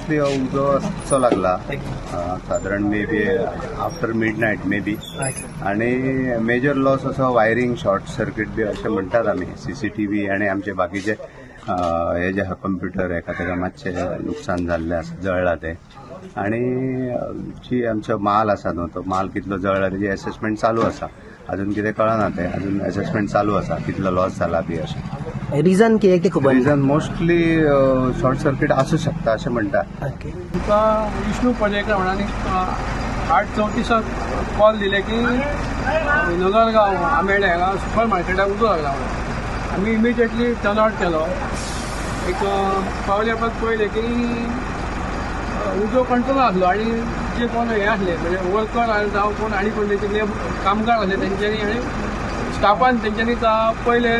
Mostly हो उजो असो लागला सादारण maybe after midnight maybe. आणि मेजर लॉस असो वायरिंग शॉर्ट सर्किट बी अशें म्हणटात आमी. सीसीटीव्ही आणि आमचे बाकीचे हे जे आहा कंप्युटर हेका तेका मातशें लुकसाण जाल्लें आसा, जळ्ळा ते. आणि जी आमचो माल आसा न्हू, तो माल कितलो जळ्ळा तेजी एसेसमेंट चालू आसा. अजून कितें कळना, तें अजून एसेसमेंट चालू आसा, कितलो लॉस जाला बी अशें. रिजन कितें तें खबर ना. रिजन मोस्टली शॉर्ट सर्किट आसूं शकता अशें म्हणटा. ओके. तुका विष्णू पर्येकर म्हणून 8:34 कॉल दिले की नगरगांव आंबेडे हांगा सुपर मार्केटाक उजो लागला म्हणून. आमी इमिजिएटली टर्न आवट केलो. एक पावले उपरांत पळयलें की उजो कंट्रोल आसलो आनी जे कोण हे आसले, म्हणजे वर्कर आनी जावं कोण आनी कोण तितले कामगार आसले तेंच्यांनी आनी स्टाफान तेंच्यांनी पयले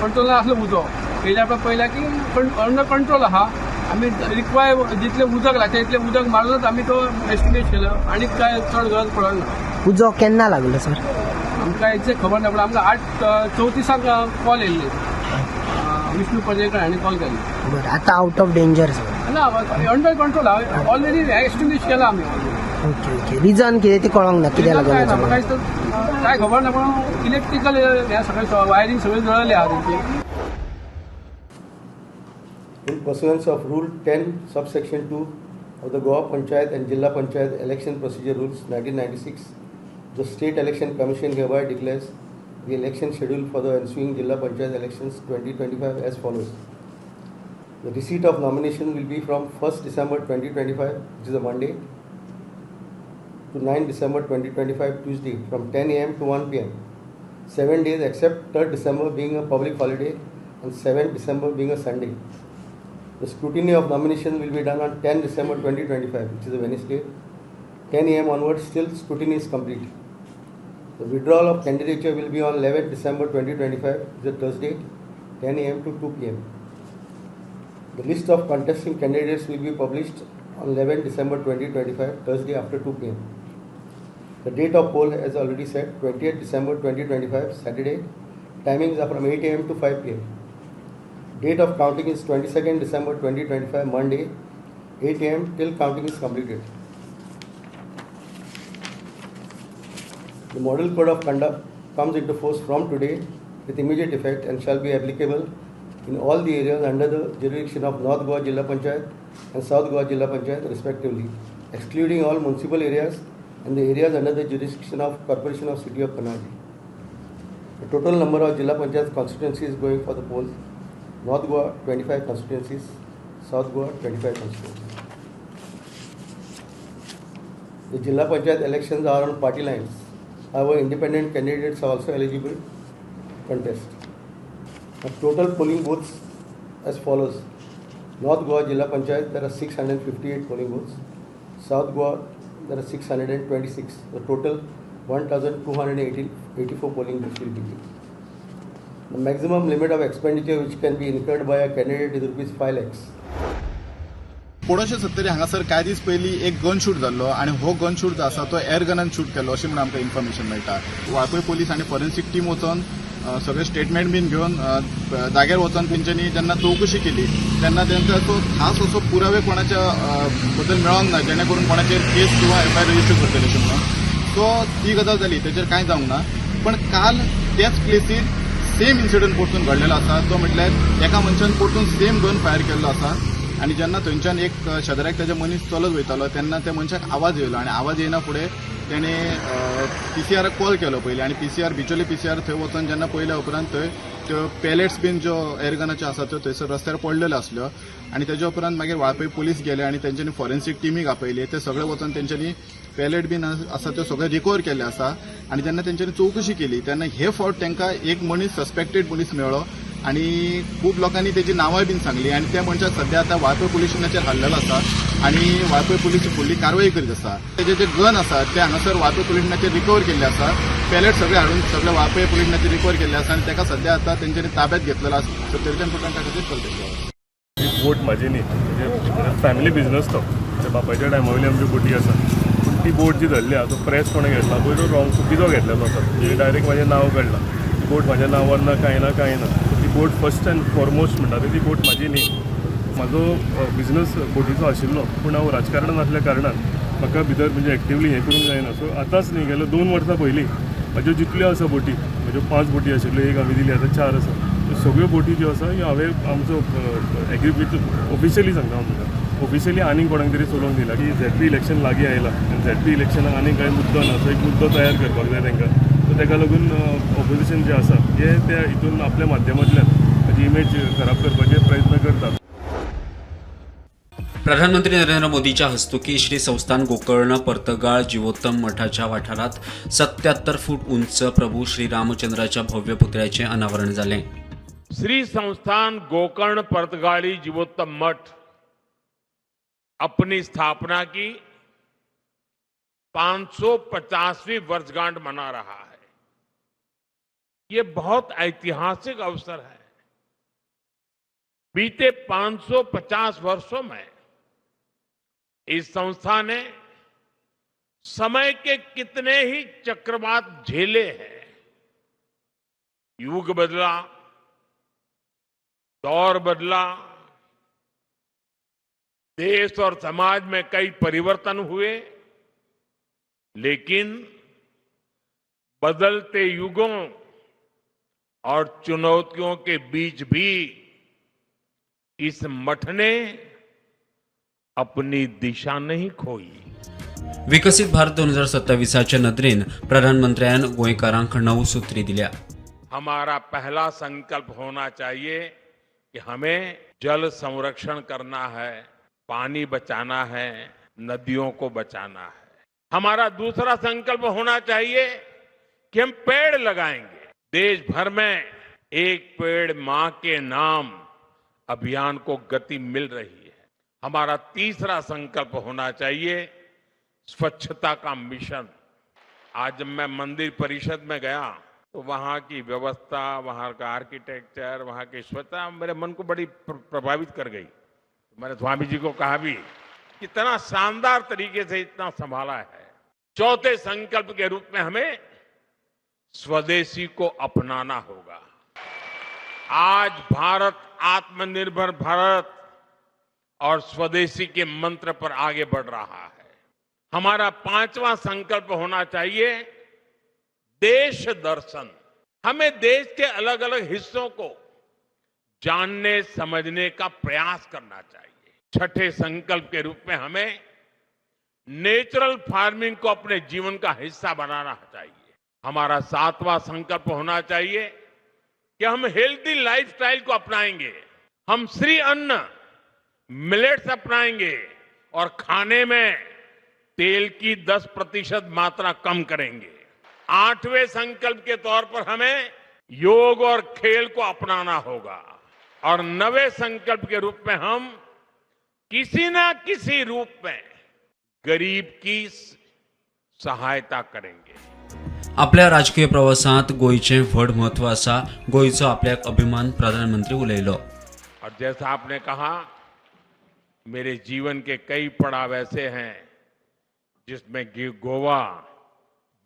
कंट्रोलान आसलो उजो. येयल्या उपरांत पळयलें की अंडर कंट्रोल आहा. आमी रिक्वायर जितलें उदक लागता तितलें उदक मारूनच आमी तो एस्टिमेट केलो आनी काय चड गरज पडना. उजो केन्ना लागलो सर? आमकां एक्झॅक्ट खबर ना, पूण आमकां 8:34 कॉल येयल्ली. विष्णू पर्येकर हांणी कॉल केल्लो. बरं, आता आउट ऑफ डेंजर सर? ना, अंडर कंट्रोल आहा, ऑलरेडी एक्सटिंग्विश केला आमी. ओके ओके रिजन कितें तें कळोंक ना, कित्याक लागून काय ना, उजो म्हाका लागलो? दिसता काय खबर ना, पूण इलेक्ट्रिकल हे सगळें वायरींग सगळें जळ्ळें आहा तेंची. In pursuance of Rule 10, subsection 2 of the Goa Panchayat and Jilla Panchayat Election Procedure Rules 1996, the State Election Commission hereby declares the election schedule for the ensuing Jilla Panchayat elections 2025 as follows. The receipt of nomination will be from 1st December 2025, which is a Monday, to 9 December 2025, Tuesday, from 10 a.m. to 1 p.m. 7 days except 3rd December being a public holiday and 7th December being a Sunday. The scrutiny of nomination will be done on 10 December 2025, which is a Wednesday, 10 a.m. onwards till scrutiny is complete. The withdrawal of candidature will be on 11 December 2025, which is a Thursday, 10 a.m. to 2 p.m. The list of contesting candidates will be published on 11 December 2025, Thursday, after 2 p.m. The date of poll, as already said, 28 December 2025, Saturday. Timings are from 8 a.m. to 5 p.m. Date of counting is 22nd December 2025, Monday, 8 a.m. till counting is completed. The model code of conduct comes into force from today with immediate effect and shall be applicable in all the areas under the jurisdiction of North Goa Jilla Panchayat and South Goa Jilla Panchayat respectively, excluding all municipal areas and the areas under the jurisdiction of Corporation of City of Panaji. The total number of Jilla Panchayat constituencies going for the polls: North Goa 25 constituencies, South Goa 25 constituencies. The Jilla Panchayat elections are on party lines. However, independent candidates are also eligible to contest. The total polling booths as follows. North Goa Jilla Panchayat, there are 658 polling booths. South Goa, there are 626. The total 1,284 polling booths will be given. The maximum limit of expenditure which can be incurred by a candidate is rupees 5 lakhs. पोडोशे Sattari हांगासर कांय दीस पयलीं एक gun shoot जाल्लो आनी हो gun shoot जो आसा तो एअर गनान शूट केल्लो अशें म्हूण आमकां इन्फॉर्मेशन मेळटा. वाळपय पोलीस आनी फॉरेन्सीक टीम वचोन सगळे स्टेटमेंट बीन घेवन जाग्यार वचोन तेंच्यांनी जेन्ना चवकशी केली तेन्ना तेंका असो खास असो पुरावे कोणाच्या बद्दल मेळोंक ना, जेणे करून कोणाचेर केस किंवा एफआयआर रजिस्टर करतले अशें म्हणून. सो ती गजाल जाली, तेचेर कांय जावंक ना. पण काल त्याच प्लेसीर सेम इन्सिडंट परतून घडलेलो आसा. तो म्हटल्यार एका मनशान परतून सेम गन फायर केल्लो आसा आनी जेन्ना थंयच्यान एक शेजाऱ्याक तेज्या मनीस चलत वयतालो तेन्ना त्या मनशाक आवाज येयलो आनी आवाज येयना फुडें तेणें पीसीआराक कॉल केलो पयलीं आनी पीसीआर, बिचोले पीसीआर थंय वचोन जेन्ना पळयल्या उपरांत थंय त्यो पेलेट्स बीन ज्यो एअरगनाच्यो आसा त्यो थंयसर रस्त्यार पडलेल्यो आसल्यो. आनी तेज्या उपरांत मागीर वाळपय पोलीस गेले आनी तेंच्यांनी फॉरेन्सीक टिमीक आपयली. ते सगळे वचोन तेंच्यांनी पेलेट बीन आसा त्यो सगळे रिकवर केल्ले आसा. आनी जेन्ना तेंच्यांनी चवकशी केली तेन्ना हे फावट तांकां एक मनीस, सस्पेक्टेड मनीस मेळ्ळो आनी खूब लोकांनी तेजी नांवांय बीन सांगली. आनी त्या मनशाक सद्या आतां वाळपय पोलीस स्टेशनाचेर हाडलेलो आसा आनी वाळपय पोलीस फुडली कारवाय करीत आसा. तेजे जे गन आसा ते हांगासर वाळपय पोलीस स्टेशनाचेर रिकवर केल्ले आसा. पेलेट सगळे हाडून सगळे वाळपय पोलीस स्टेशनाचेर रिकवर केल्ले आसा आनी ताका सद्या आतां तेंच्यांनी ताब्यात घेतलेलो आसा. सत्तरीच्यान फुडल्यान ताका खातीर चलतले. ही बोट म्हाजी न्ही, म्हणजे फॅमिली बिझनस तो. म्हणजे बापायच्या टायमा वयली आमची बोटी आसा. पूण ती बोट जी धरली आहा, तो प्रेस कोणें घेतला पळय, तो रॉंग, चुकीचो घेतलेलो आसा. म्हणजे डायरेक्ट म्हाजें नांव काडलां. ती बोट म्हाज्या नांवार ना, कांय ना, कांय ना. ती बोट फर्स्ट अँड फॉरमोस्ट म्हणटा ती बोट म्हाजी न्ही. म्हाजो बिजनस बोटीचो आशिल्लो, पूण हांव राजकारणान आसल्या कारणान म्हाका भितर म्हणजे एक्टिवली हें करूंक जायना. सो आतांच न्ही, गेल्या 2 वर्सां पयलीं म्हाज्यो जितल्यो आसा बोटी, म्हज्यो 5 बोटी आशिल्ल्यो, एक हांवें दिली, आतां 4 आसा. सो सगळ्यो बोटी ज्यो आसा ह्यो हांवें आमचो एग्री विथ ऑफिशियली सांगता हांव तुमकां, ऑफिशियली आनीक कोणाक तरी चलोवंक दिला की झेडपी इलेक्शन लागीं आयलां आनी झेडपी इलेक्शनाक आनीक कांय मुद्दो ना, सो एक मुद्दो तयार करपाक जाय तांकां. सो ताका लागून ऑपोजिशन जें आसा हें त्या हितून आपल्या माध्यमांतल्यान म्हाजी इमेज खराब करपाचे प्रयत्न करतात. प्रधानमंत्री नरेंद्र मोदीच्या हस्तुकी श्री संस्थान गोकर्ण पर्तगाळ जीवोत्तम मठाच्या वाठारात 77 फूट उंच प्रभू श्रीरामचंद्राच्या भव्य पुतळ्याचे अनावरण जालें. श्री संस्थान गोकर्ण पर्तगाली जीवोत्तम मठ अपनी स्थापना की 550वीं वर्षगांठ मना रहा है. ये बहुत ऐतिहासिक अवसर है. बीते 550 वर्षों में इस संस्था ने समय के कितने ही चक्रवात झेले हैं. युग बदला, दौर बदला, देश और समाज में कई परिवर्तन हुए, लेकिन बदलते युगों और चुनौतियों के बीच भी इस मठ ने अपनी दिशा नहीं खोई. विकसित भारत 2027 नदरेन प्रधानमंत्र्यान गोंयकारांक 9 सूत्री दिल्या. हमारा पहला संकल्प होना चाहिए कि हमें जल संरक्षण करना है, पानी बचाना है, नदियों को बचाना है. हमारा दूसरा संकल्प होना चाहिए कि हम पेड़ लगाएंगे. देश भर में एक पेड़ मां के नाम अभियान को गति मिल रही है. हमारा तीसरा संकल्प होना चाहिए स्वच्छता का मिशन. आज जब मैं मंदिर परिषद में गया तो वहां की व्यवस्था, वहां का आर्किटेक्चर, वहां की स्वच्छता मेरे मन को बड़ी प्रभावित कर गई. मैंने स्वामी जी को कहा भी, कितना शानदार तरीके से इतना संभाला है. चौथे संकल्प के रूप में हमें स्वदेशी को अपनाना होगा. आज भारत आत्मनिर्भर भारत और स्वदेशी के मंत्र पर आगे बढ़ रहा है. हमारा 5वां संकल्प होना चाहिए देश दर्शन. हमें देश के अलग अलग हिस्सों को जानने समझने का प्रयास करना चाहिए. छठे संकल्प के रूप में हमें नेचुरल फार्मिंग को अपने जीवन का हिस्सा बनाना चाहिए. हमारा 7वां संकल्प होना चाहिए कि हम हेल्दी लाइफस्टाइल को अपनाएंगे. हम श्री अन्न, मिलेट्स अपनाएंगे और खाने में तेल की 10% मात्रा कम करेंगे. 8वें संकल्प के तौर पर हमें योग और खेल को अपनाना होगा और 9वें संकल्प के रूप में हम किसी ना किसी रूप में गरीब की सहायता करेंगे. आपल्या राजकीय प्रवासांत गोंयचें व्हड म्हत्व आसा, गोंयचो आपल्याक अभिमान, प्रधानमंत्री उलयलो. और जैसा आपने कहा, मेरे जीवन के कई पड़ाव ऐसे हैं जिसमें गोवा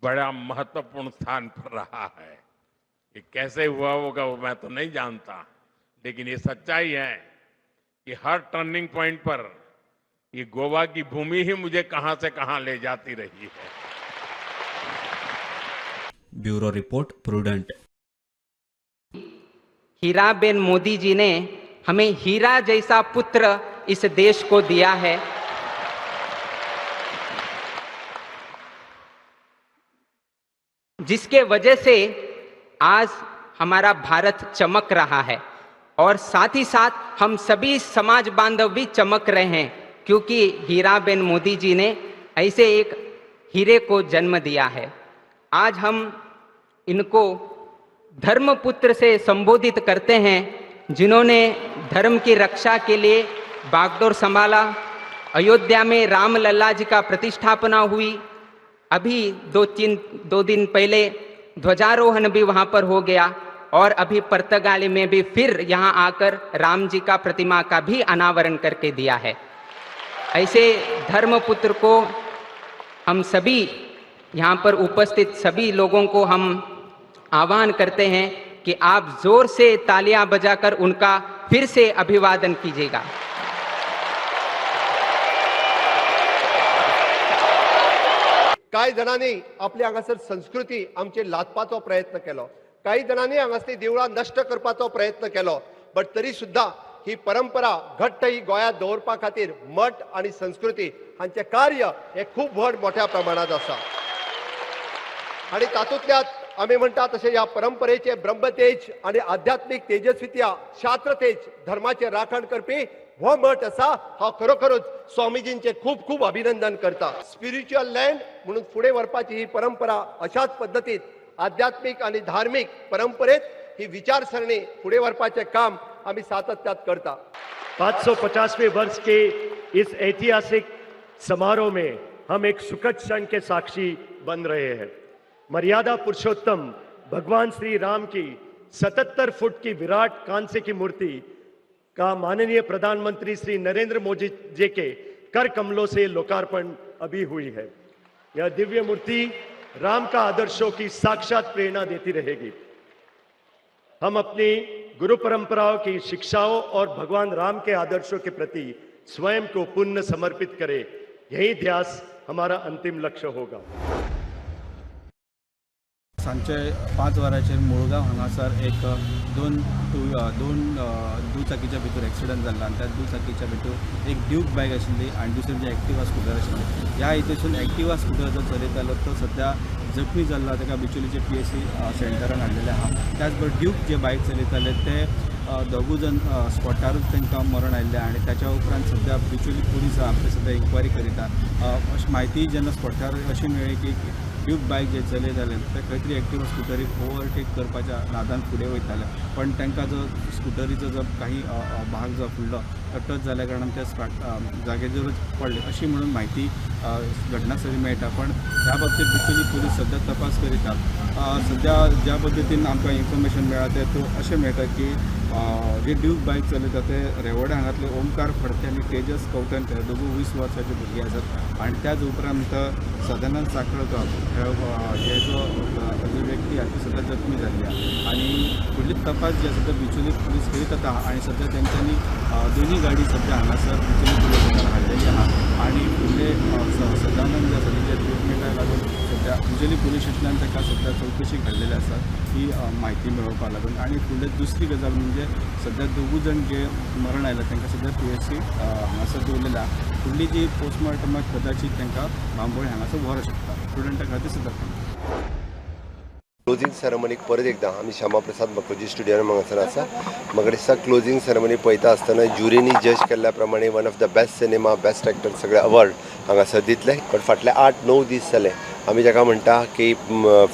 बड़ा महत्वपूर्ण स्थान पर रहा है. ये कैसे हुआ होगा वो मैं तो नहीं जानता, लेकिन ये सच्चाई है कि हर टर्निंग पॉइंट पर ये गोवा की भूमि ही मुझे कहां से कहां ले जाती रही है. Bureau report, Prudent. Heeraben Modi ji ने हमें हीरा जैसा पुत्र इस देश को दिया है. जिसके वजह से आज हमारा भारत चमक रहा है और साथ ही साथ हम सभी समाज बांधव भी चमक रहे हैं, क्योंकि हीराबेन मोदी जी ने ऐसे एक हीरे को जन्म दिया है. आज हम इनको धर्मपुत्र से संबोधित करते हैं, जिन्होंने धर्म की रक्षा के लिए बागडोर संभाला. अयोध्या में राम लल्ला जी का प्रतिष्ठापना हुई. अभी 2 दिन पहले ध्वजारोहण भी वहाँ पर हो गया और अभी पर्तगाली में भी फिर यहाँ आकर राम जी का प्रतिमा का भी अनावरण करके दिया है. ऐसे धर्मपुत्र को हम सभी यहाँ पर उपस्थित सभी लोगों को हम आह्वान करते हैं कि आप जोर से तालियां बजाकर उनका फिर से अभिवादन कीजिएगा. कांय जाणांनी आपली हांगासर संस्कृती आमची लादपाचो प्रयत्न केलो, काही जाणांनी हांगासली देवळां नश्ट करपाचो प्रयत्न केलो, बट तरी सुद्दां ही परंपरा घट्ट ही गोंयांत दवरपा खातीर मठ आनी संस्कृती हांचें कार्य हें खूब व्हड मोठ्या प्रमाणांत आसा. आनी तातूंतल्यान आमी म्हणटा तशें ह्या परंपरेचे ब्रह्मतेज आनी आध्यात्मीक तेजस्वित्या शास्त्रतेज धर्माचे राखण करपी हो मठ आसा. हांव खरोखरूच स्वामीजींचे खूब खूब अभिनंदन करता. स्पिरिच्युअल लँड म्हणून फुडें व्हरपाची ही परंपरा अशाच पद्दतीन आध्यात्मीक आनी धार्मीक परंपरेत ही विचारसरणी फुडें व्हरपाचें काम आमी सातत्यात करता. 550वें वर्ष के इस ऐतिहासिक समारोह में हम एक सुखद क्षण के साक्षी बन रहे हैं. मर्यादा पुरुषोत्तम भगवान श्री राम की 77 फुट की विराट कांस्य की मूर्ति का माननीय प्रधानमंत्री श्री नरेंद्र मोदी जी के कर कमलों से लोकार्पण अभी हुई है. यह दिव्य मूर्ति राम का आदर्शों की साक्षात प्रेरणा देती रहेगी. हम अपनी गुरु परंपराओं की शिक्षाओं और भगवान राम के आदर्शों के प्रति स्वयं को पुनः समर्पित करें, यही ध्यास हमारा अंतिम लक्ष्य होगा. सांजचे 5 वरांचेर मुळगांव हांगासर एक दोन दुचाकीच्या भितर एक्सिडंट जाल्लो आनी त्या दुचाकीच्या भितर एक ड्यूक बायक आशिल्ली आनी दुसरी म्हणजे एक्टिवा स्कुटर आशिल्ली. ह्या हितून एक्टिवा स्कुटर जो चलयतालो तो सद्या जखमी जाल्लो, ताका बिचोलीचे PSC सेंटरान हाडलेलें आहा. त्याच बरोबर ड्यूक जे बायक चलयताले ते दोगूय जाण स्पॉटारूच तांकां मरण आयिल्लें आनी ताच्या उपरांत सद्या बिचोली पुलीस आमकां सद्या इन्क्वायरी करिता. अशी म्हायती जेन्ना स्पॉटार अशी मेळ्ळी की ड्यूक बायक जे चलयताले ते खंय तरी एक्टिवा स्कुटरीक ओवरटेक करपाच्या नादान फुडें वयताले, पण तांकां जो स्कुटरीचो जो काही भाग जो फुडलो तो टच जाल्या कारणान ते स्पॉट जागेचेरूच पडले अशी म्हणून म्हायती घटनास्थळी मेळटा. पण ह्या बाबतींत बिचोली पुलीस सद्या तपास करिता. सद्या ज्या पद्दतीन आमकां इन्फॉर्मेशन मेळ्ळा तें अशें मेळटा की जे ड्यूक बायक चलयता ते रेवोडे हांगातले ओमकार फडते आनी तेजस कवठणकर दोगूय 20 वर्साचे भुरगे आसात आनी त्याच उपरांत सदानंद साखळकर हे जो व्यक्ती आसा ती सद्या जखमी जाल्ली आसा आनी फुडली तपास जी आसा तो बिचोली पुलीस करीत आसा आनी सद्या तेंच्यांनी दोनूय गाडी सद्या हांगासर बिचोली पुलीस स्टेशनार हाडलेली आसा आनी फुडले सदानंद जे आसा तेजे ट्रिटमेंटाक लागून सद्या बिचोली पुलीस स्टेशनान ताका सद्या चवकशी घाल्लेली आसा ही म्हायती मेळोवपाक लागून. आनी फुडले दुसरी गजाल म्हणजे सद्या दोगूय जाण जे मरण आयला तांकां सद्या PSC हांगासर दवरलेल्या आसा. फुडली जी पोस्टमॉर्टमाक कदाचीत तांकां बांबोळे हांगासर व्हरूंक शकता. स्टुडंटा खातीर सुद्दां क्लोजींग सेरेमनीक परत एकदां आमी श्यामाप्रसाद मुखर्जी स्टुडियोन हांगासर आसा. म्हाका दिसता क्लोजींग सेरेमनी पळयता आसतना ज्युरीनी जज केल्ल्या प्रमाणे one of the best cinema, best actor सगळे अवॉर्ड हांगासर दितले. बट फाटले 8-9 दीस जाले आमी जाका म्हणटा की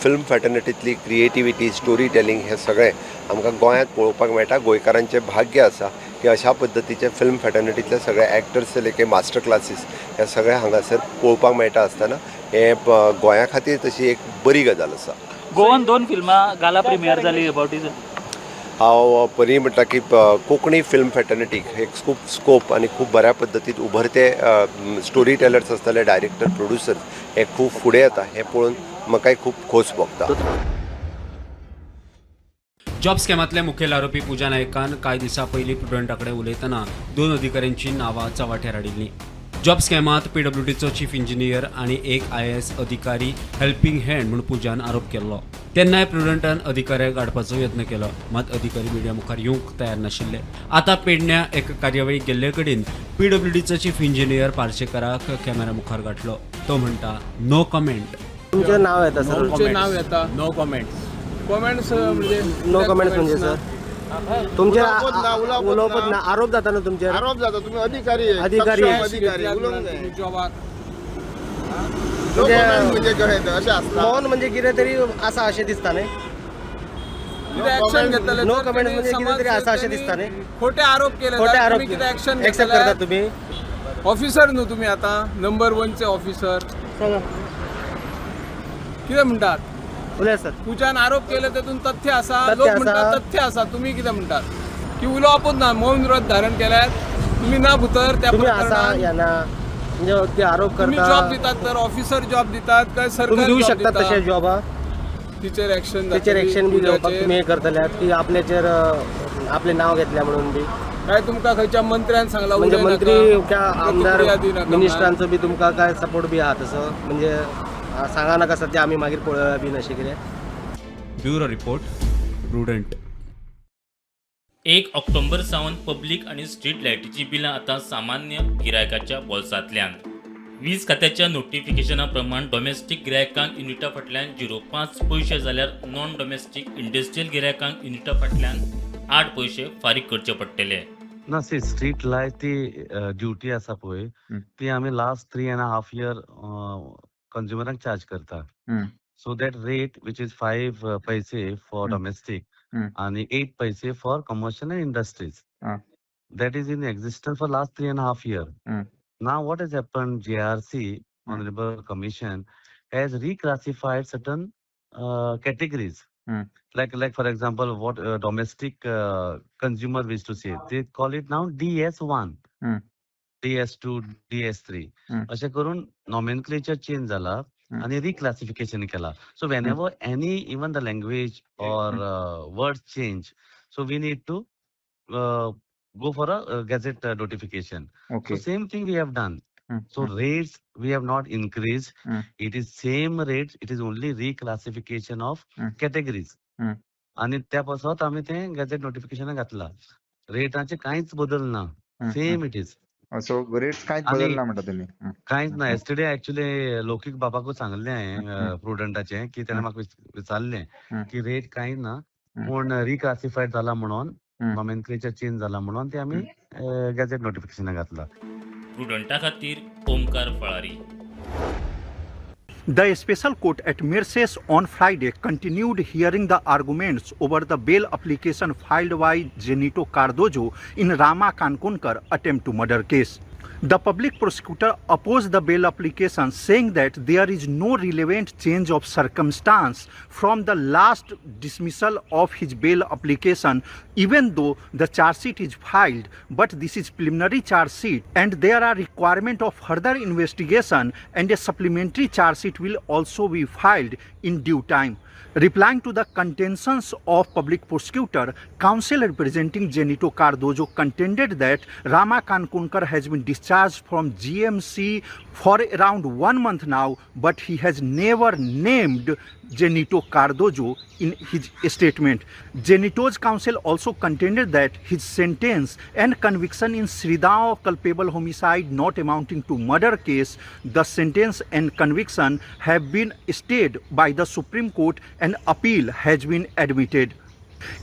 फिल्म फॅटर्निटींतली क्रिएटिविटी, स्टोरी टेलिंग हें सगळें आमकां गोंयांत पळोवपाक मेळटा. गोंयकारांचें भाग्य आसा की अशा पद्दतीचे फिल्म फॅटर्निटींतले सगळे एक्टर्स लेके मास्टर क्लासीस हे सगळे हांगासर पळोवपाक मेळटा आसतना हें गोंया खातीर तशी एक बरी गजाल आसा. गोवन 2 फिल्मां गाला प्रिमियर जाली अबाउट is हांव परी म्हणटा की कोंकणी फिल्म फॅटर्निटीक एक खूब स्कोप आनी खूब बऱ्या पद्दतीन उभरते स्टोरी टेलर्स आसतले, डायरेक्टर, प्रोड्युसर्स हे खूब फुडें येता हें पळोवन म्हाकाय खूब खोस भोगता. जॉब स्कॅमांतले मुखेल आरोपी पूजा नायकान कांय दिसां पयलीं प्रुडंटा कडेन उलयतना 2 अधिकाऱ्यांची नांवां चव्हाट्यार हाडिल्लीं. जॉब स्कॅमांत PWDचो चीफ इंजिनियर आनी एक IAS अधिकारी हेल्पिंग हँड म्हूण पूजान आरोप केल्लो. तेन्नाय प्रुडंटान अधिकाऱ्याक हाडपाचो यत्न केलो, मात अधिकारी मिडिया मुखार येवंक तयार नाशिल्ले. आतां पेडण्या एक कार्यावळीक गेल्ले कडेन PWDचो चीफ इंजिनियर पार्सेकाराक कॅमेरा मुखार गाठलो. तो म्हणटा नो कमेंट. तुमचें नांव येता सर? तुमचें नांव येता. No comments. कमेंट्स म्हणजे नो कमेंट्स म्हणजे सर तुमचे उलोवपच ना, आरोप जाता ना तुमचेर? आरोप जाता, तुम्ही अधिकारी अधिकारी जॉबाक मौन म्हणजे कितें तरी आसा अशें दिसता न्ही? ऍक्शन घेतले नो कमेंट म्हणजे कितें तरी आसा अशें दिसता न्ही? खोटे आरोप केले, खोटे आरोप कितें ऍक्शन एक्सेप्ट करता तुम्ही? ऑफिसर न्हू तुम्ही, आतां नंबर 1चे ऑफिसर कितें म्हणटात? उलय सर. पूजान आरोप केले तेतून तथ्य आसा, लोक म्हणटात तथ्य आसा, तुम्ही कितें म्हणटात की उलोवपूच ना, मौन व्रत धारण केल्यार तुम्ही ना भितर त्या प्रकरणात म्हणजे आरोप करता. जॉब दितात तर ऑफिसर जॉब दितात काय सरकार दिवं शकतात तशे जॉब? तिचेर एक्शन, तेचेर एक्शन बी घेवपाक तुमी हें करतले की आपल्याचेर आपलें नांव घेतल्या म्हणून बी काय तुमकां खंयच्या मंत्र्यान सांगला? म्हणजे मंत्री काय आमदार मिनिस्टरांचो बी तुमकां काय सपोर्ट बी आहा तसो? म्हणजे सांगा नाका सद्या आमी मागीर पळोवया बीन अशें कितें. Bureau report, Prudent. 1 October सावन पब्लीक आनी स्ट्रीट लायटीचीं बिलां आतां सामान्य गिरायकाच्या बोल्सांतल्यान. वीज खात्याच्या नोटिफिकेशना प्रमाण डॉमेस्टीक गिरायकांक युनिटा फाटल्यान 05 पयशे जाल्यार नॉन डॉमेस्टीक इंडस्ट्रियल गिरायकांक युनिटा फाटल्यान 8 पयशे फारीक करचे पडटले. ना, सी, स्ट्रीट लायट ती ड्युटी आसा पळय, ती आमी last 3.5 year कंज्युमरांक चार्ज करता. So that rate, which is 5 paise for domestic आणि 8 paise for commercial and industries, that is in existence for last 3.5 year. Now what has happened, JRC, Honorable Commission, has reclassified certain categories. Like for example, what domestic consumer wish to say, they call it now DS1, DS2, DS3. अशें करून nomenclature change जाला आनी reclassification केला. So whenever any, even the language or word change, so we need to go for a gazette notification. So same thing we have done. So rates we have not increased. It is same rates. It is only reclassification of categories. आनी त्या पासत आमी तें gazette नोटिफिकेशनाक घातला. रेटाचे कांयच बदल ना, same it is. So rates कांयच बदल ना म्हणटा तुमी? कांयच ना. येस्टरडे एक्चुअली लौकीक बाबाकूच सांगलें हांवें प्रुडंटाचें, की तेणें म्हाका विचारलें की रेट कांय ना, पूण रिक्लासिफायड जाला म्हणून, नॉमेनक्लेचर चेंज जाला म्हणून ते आमी गॅझेट नोटिफिकेशनाक घातला. प्रुडंटा खातीर ओमकार फळारी. The special court at Merces on Friday continued hearing the arguments over the bail application filed by Zenito Cardozo in Rama Kankonkar attempt to murder case. The public prosecutor opposed the bail application, saying that there is no relevant change of circumstance from the last dismissal of his bail application, even though the charge sheet is filed, but this is preliminary charge sheet and there are requirement of further investigation and a supplementary charge sheet will also be filed in due time. Replying to the contentions of public prosecutor, counsel representing Zenito Cardozo contended that Rama Kankonkar has been discharged from GMC for around 1 month now, but he has never named Zenito Cardozo in his statement. Zenito's counsel also contended that his sentence and conviction in Sridao culpable homicide not amounting to murder case, the sentence and conviction have been stayed by the Supreme Court and appeal has been admitted.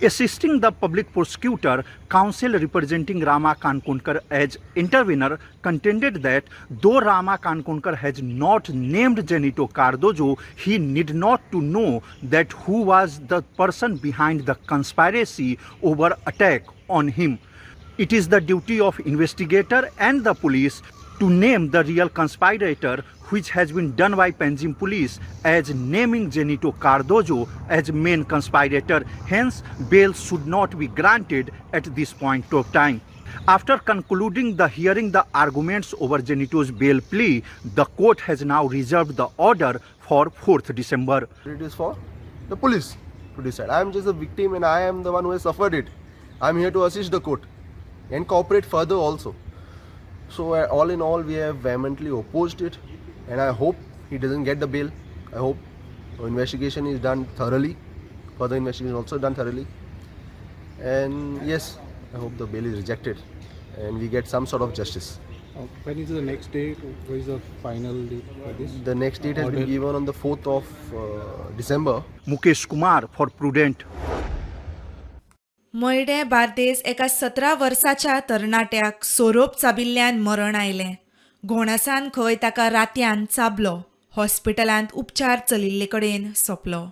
Assisting the public prosecutor, counsel representing Rama Kankonkar as intervener contended that though Rama Kankonkar has not named Zenito Cardozo, he need not to know that who was the person behind the conspiracy over attack on him. It is the duty of investigator and the police to name the real conspirator, which has been done by Panjim police as naming Zenito Cardozo as main conspirator. Hence, bail should not be granted at this point of time. After concluding the hearing the arguments over Zenito's bail plea, the court has now reserved the order for 4th December. It is for the police to decide. I am just a victim and I am the one who has suffered it. I am here to assist the court and cooperate further also. So all in all, we have vehemently opposed it, and I hope he doesn't get the bail. I hope investigation is done thoroughly, further investigation also done thoroughly. And yes, I hope the bail is rejected and we get some sort of justice. When is the next date? What is the final date for this? The next date has been given on the 4th of December. Mukesh Kumar for Prudent. Moidem Bardez एका 17 वर्साच्या तरणाट्याक सोरोप चाबिल्ल्यान मरण आयलें. घोणसान खंय ताका रातयान चाबलो. हॉस्पिटलांत उपचार चलिल्ले कडेन सोंपलो.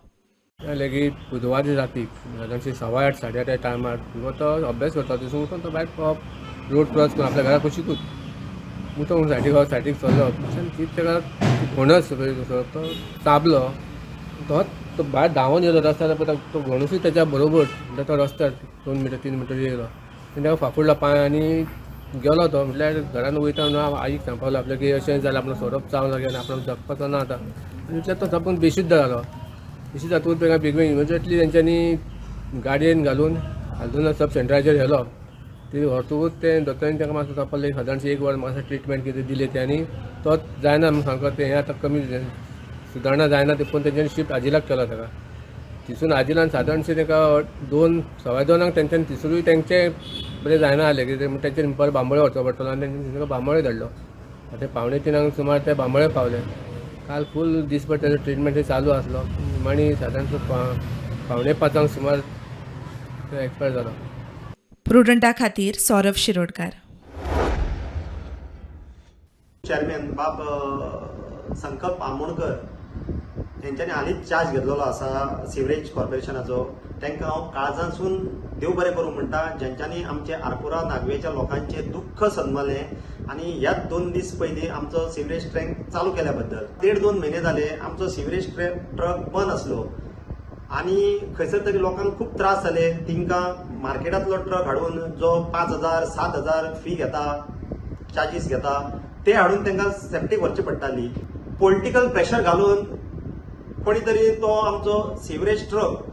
लेगीत बुधवार राती 8:15 8:30 टायमार तो अभ्यास करता थंयसून वचून तो बायक रोड क्रॉस करून आपल्या घरा कुशीकूच मुतो म्हणून सायडीक सायडीक चल्लो. ताका घोणस तो चाबलो. तो भायर धांवून येयलो रस्त्यार, तो घोणसूय ताच्या बरोबर तो रस्त्यार 2 मिटर 3 मिटर येयलो आनी ताका फाफुडलो पांय आनी गेलो तो. म्हटल्यार घरान वयता म्हणून आईक सांगपाक लागलो आपल्या की अशें जालें, आपलो सोरोप चावला गेलो, आपणाक जगपाचो ना आतां. आनी इतल्यान तो सामको बेशुद्ध जालो. बेशुद्ध जातकूच ताका बेगीन इमिजिएटली तेंच्यांनी गाडयेन घालून हालदोना सब सेंटराचेर व्हेलो. ते व्हरतकूच ते दोतोरान ताका मातसो तपासलें, सादारणशें 1 वर मातसो ट्रिटमेंट कितें दिलें ते आनी तो जायना म्हणून सामको तें हें आतां कमी सुदारणा जायना ते पळोवन तेंच्यांनी शिफ्ट आजिलाक केलो ताका. थंयसून आजिलान सादारणशें ताका 2 2:15 तेंच्यांनी थंयसरूय तेंचें बरें जायना जालें कितें म्हण तेंच्यांनी परत बांबोळे व्हरचो पडटलो आनी तेंच्यांनी ताका बांबोळे धाडलो. आतां 2:45 सुमार ते बांबोळे पावले. काल फूल दीसभर तेजो ट्रिटमेंट चालू आसलो आनी सादारण 4:45 सुमार तो एक्सपायर जालो. प्रुडंटा खातीर सौरभ शिरोडकार. चेअरमॅन बाब संकल्प आमोणकर हेंच्यांनी हालींच चार्ज घेतलेलो आसा सिवरेज कॉर्पोरेशनाचो. तांकां हांव काळजांतसून देव बरें करूं म्हणटा, ज्यांच्यांनी आमचे आरपोरा नागवेच्या लोकांचें दुख्ख सन्मलें आनी ह्याच 2 दीस पयलीं आमचो सिवरेज ट्रॅक चालू केल्या बद्दल. 1.5-2 म्हयने जाले आमचो सिवरेज ट्रक बंद आसलो आनी खंयसर तरी लोकांक खूब त्रास जाले. तांकां मार्केटांतलो ट्रक हाडून जो 5,000 7,000 फी घेता, चार्जीस घेता, ते हाडून तांकां सेफ्टीक व्हरची पडटाली. पॉलिटिकल प्रेशर घालून कोणी तरी तो आमचो सिवरेज ट्रक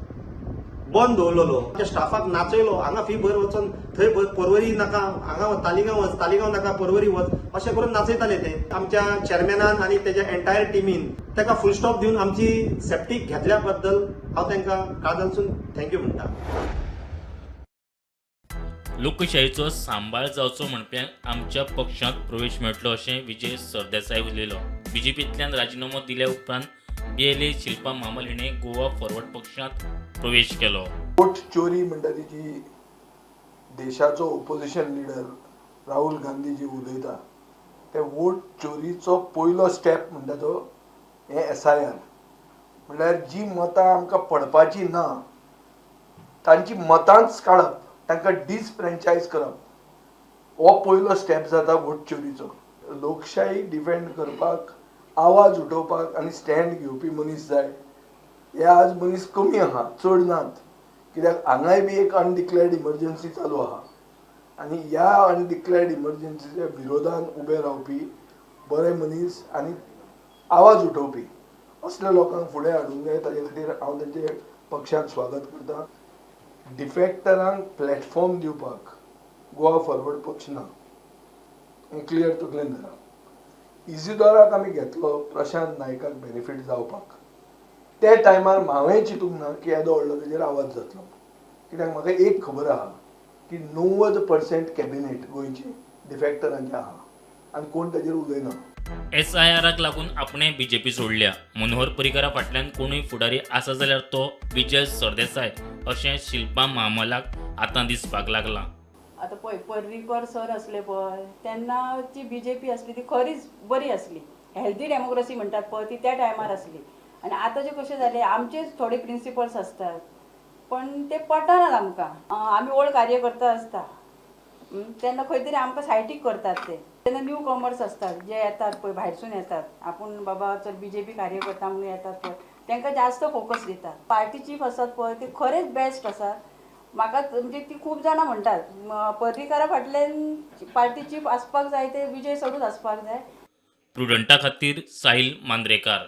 बंद दवरलेलो. आमच्या स्टाफाक नाचयलो, हांगा फी भर वचून थंय पर्वरी नाका, हांगा तालिगांव वच, तालिगांव नाका पर्वरी वच, अशें करून नाचयताले ते. आमच्या चेअरमॅनान आनी तेज्या एंटायर टिमीन ताका फूल स्टॉप दिवन आमची सेफ्टी घेतल्या बद्दल हांव तांकां काळजांतसून thank you म्हणटा. लोकशाहीचो सांबाळ जावचो म्हणप्यांक आमच्या पक्षांत प्रवेश मेळटलो अशें विजय सरदेसाय उलयलो. बीजेपींतल्यान राजिनामो दिल्या उपरांत BLA Shilpa Mhamal हिणें गोवा फॉरवर्ड पक्षांत प्रवेश केलो. वोट चोरी म्हणटा ती जी देशाचो ओपोजिशन लिडर राहुल गांधी जी उलयता ते वोट चोरीचो पयलो स्टेप म्हणटा तो हें SIR. म्हणल्यार जी मतां आमकां पडपाची ना तांची मतांच काडप, तांकां डिसफ्रेंचायज करप, हो पयलो स्टेप जाता वोट चोरीचो. लोकशाही डिफेंड करपाक आवाज उठोवपाक आनी स्टँड घेवपी मनीस जाय. हे आज मनीस कमी आहा, चड नात, कित्याक हांगाय बी एक अनडिक्लेर्ड इमर्जन्सी चालू आहा आनी ह्या अनडिक्लेर्ड इमर्जन्सीच्या विरोधान उबे रावपी बरे मनीस आनी आवाज उठोवपी असल्या लोकांक फुडें हाडूंक जाय. ताजे खातीर हांव तांचे पक्षान स्वागत करता. डिफेक्टरांक प्लॅटफॉर्म दिवपाक गोवा फॉरवर्ड पक्ष ना, हें क्लियर तकलेन धरा. इजिदोराक आमी घेतलो प्रशांत नायकाक बेनिफीट जावपाक. त्या टायमार हांवें चिंतूंक ना की येदो व्हडलो तेजेर आवाज जातलो, कित्याक म्हाका एक खबर आहा की 90% कॅबिनेट गोंयची डिफेक्टरांचें आहा आनी कोण ताजेर उलयना. SIRक लागून आपणे बीजेपी सोडल्या. मनोहर पर्रीकारा फाटल्यान कोणूय फुडारी आसा जाल्यार तो विजय सरदेसाय अशें शिल्पा म्हामलाक आतां दिसपाक लागलां. आतां पळय पर्रीकर सर आसले पळय तेन्ना जी बीजेपी आसली ती खरीच बरी आसली, हेल्दी डेमोक्रेसी म्हणटात पळय ती त्या टायमार आसली. आनी आतांचें कशें जालें, आमचेच थोडे प्रिंसिपल्स आसतात पण ते पटनात आमकां. आमी ओल्ड कार्यकर्ता आसता तेन्ना खंय तरी आमकां सायटीक करतात ते. तेन्ना न्यू कॉमर्स आसतात जे येतात पळय भायरसून येतात, आपूण बाबा चल बीजेपी कार्यकर्ता म्हणून येतात पळय तांकां जास्त फोकस दितात. पार्टी चीफ आसात पळय ते खरेंच बेस्ट आसात. म्हाका म्हणजे ती खूब जाणां म्हणटात पर्रीकारा फाटल्यान पार्टी चीफ आसपाक जाय, ते विजय सरूच आसपाक जाय. प्रुडंटा खातीर साहिल मांद्रेकार.